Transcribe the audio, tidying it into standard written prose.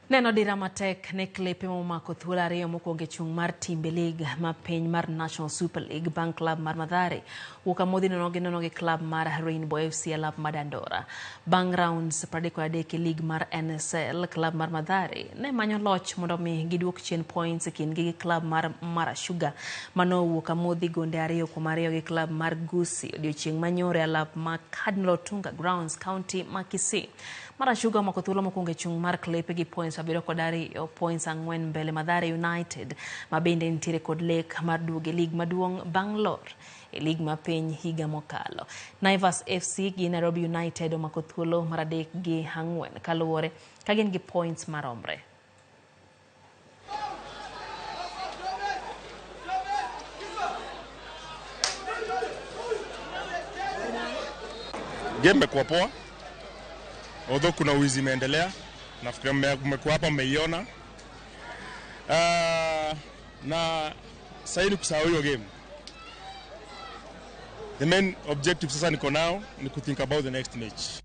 Neno dira matek ne klepe momako thuolo ariyo mokwongo e chung' mar timbe lig ma piny mar National Super League bang' klab mar Mathare wuok amodhi nono gi nono gi klab mar Rainbow FC e lap ma Dandora. Bang' rounds 33 e lig mar NSL, klab mar Mathare ne manyo loch mondo mi giduok chien points e kindgi gi klab mar Mara Sugar manowuok amodhi gonde 2-2 gi klab mar Gusii odiochieng' manyoro e alap ma Cardinal Otunga Grounds, County ma Kisii. Mara Sugar omako thuolo mokwongo e chung' mar klepe gi points 72, points 4 mbele Mathare United ma bende nitiere kod lek mar duogo e lig maduong' bang' lor e lig ma piny higa mokalo. Naivas FC gi Nairobi United omako thuolo mar 3 gi 4 kaluwore ka gin gi points maromre. Game imekuwa poa, although kuna wizi imeendelea. Nafikiri mmekuwa hapa mmeiona. Na sasa ni kusahau hiyo game. The main objective sasa niko nao ni ku think about the next match.